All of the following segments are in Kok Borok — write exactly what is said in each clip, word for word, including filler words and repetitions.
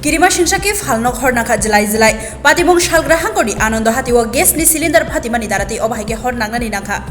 Kirima singsa khe phalnok hor nangkha jilai jilai. Patimung salgra hangkorni Anando Hati o gas ni cylinder phatimani daratwi obo hai khe hor nangnani nangkha.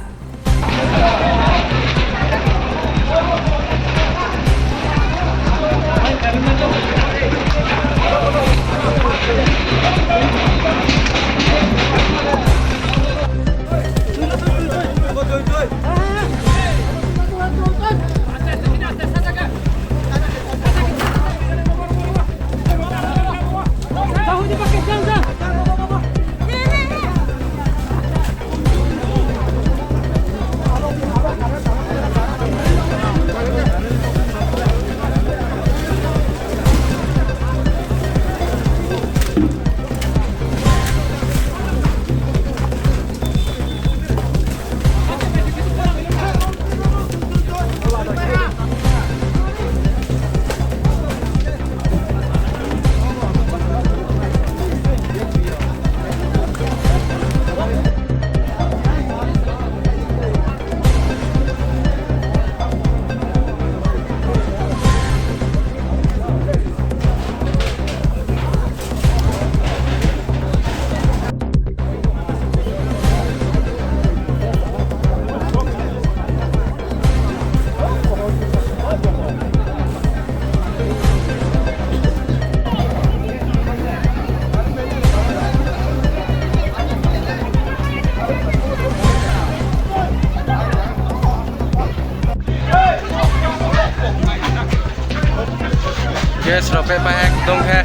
Gas rok bebak ekdom khe.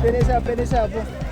Finish up, finish up.